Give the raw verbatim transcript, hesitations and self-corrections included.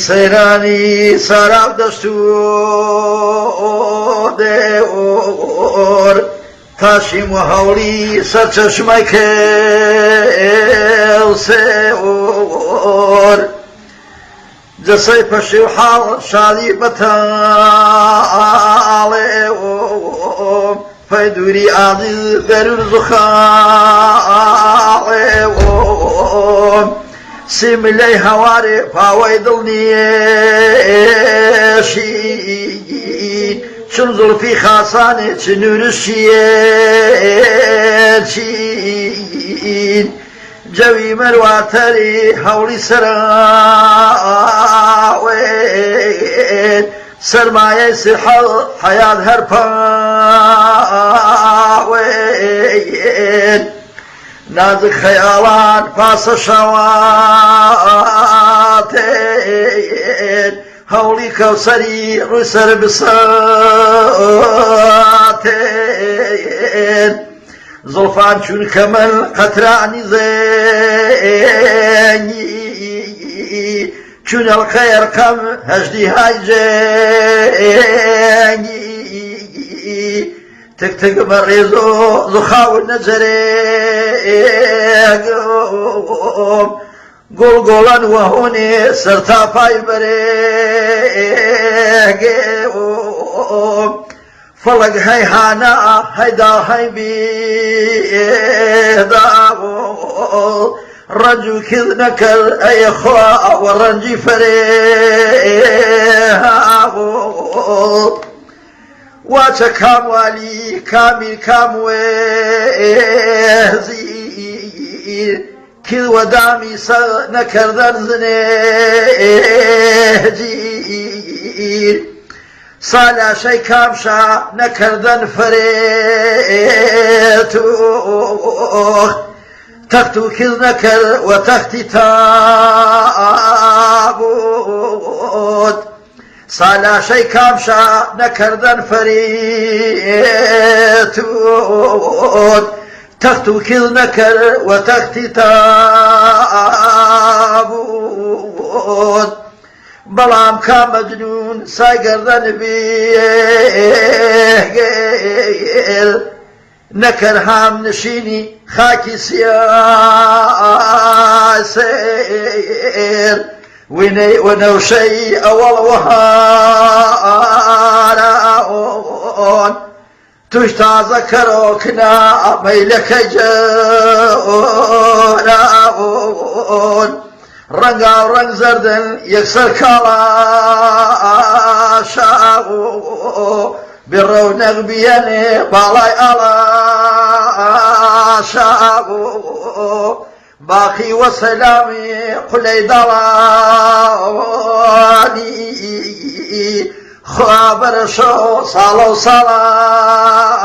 سەیرانی سەراب دەشت و دێور، تاشیم و هەوڵی سەرچەشمەی کێڵ سێور، جەسەی پەشی و حاڵ شالی بەتاڵێ و فەیدوری ئادیز بەرور زوخاڵێ و سیملەی هەوارێ پاوەی دڵنیێشین، چون زوڵفی خاسانێ چ نورشیێ چین، جەوی مەرواتەری هەوڵی سەراوێن، سەرمایەی سیحەڵ حەیات هەر پاوێن، نازک خەیاڵان پاسە شەواتێن، هەوڵی کەوسەری ڕووی سەر بساتێن، زوڵفان چون کەمەن قەترانی زێنگی، چون ئەڵقەی ئەرقەم هەژدی های جێنگی، تک تک بەڕێزۆ زوخاون نەجەرێگم، گوڵ گوڵەن وە هۆنێ سەر تا پای بەرێگێ و فەڵەک هەی هانا هەی دا هەی بیدا و ڕەنج و کیز نەکەر ئەی خوا وە ڕەنجی فەرێ و واچە کام والی کامی کام وێزیر، کیز وە دامی سەر نەکەردەن زنێجیر، سالاشەی کام شا نەکەردەن فەرێتوخ، تەخت و کیز نەکەر وە تەختی تابوت، سالاشەی کام شا نەکەردەن فەرێتوت، تەخت و کیز نەکەر وە تەختی تابوت، بەڵام کا مەجنون سای گەردەن بێگێل، نەکەر هام نشینی خاکی سیاسێر، وینەی وەنەوشەی ئەوەڵ وەهاراون، توش تازە کەرۆکنە مەیلەکەی جەوراون. ڕەنگاوڕەنگ زەردن یەکسەر کاڵا شاو، بێ ڕەونەق بیەنێ باڵای ئاڵا شاو، باقی وە سەلامی قولەی داڵانی، خوا بەرەشەو ساڵە و ساڵانی.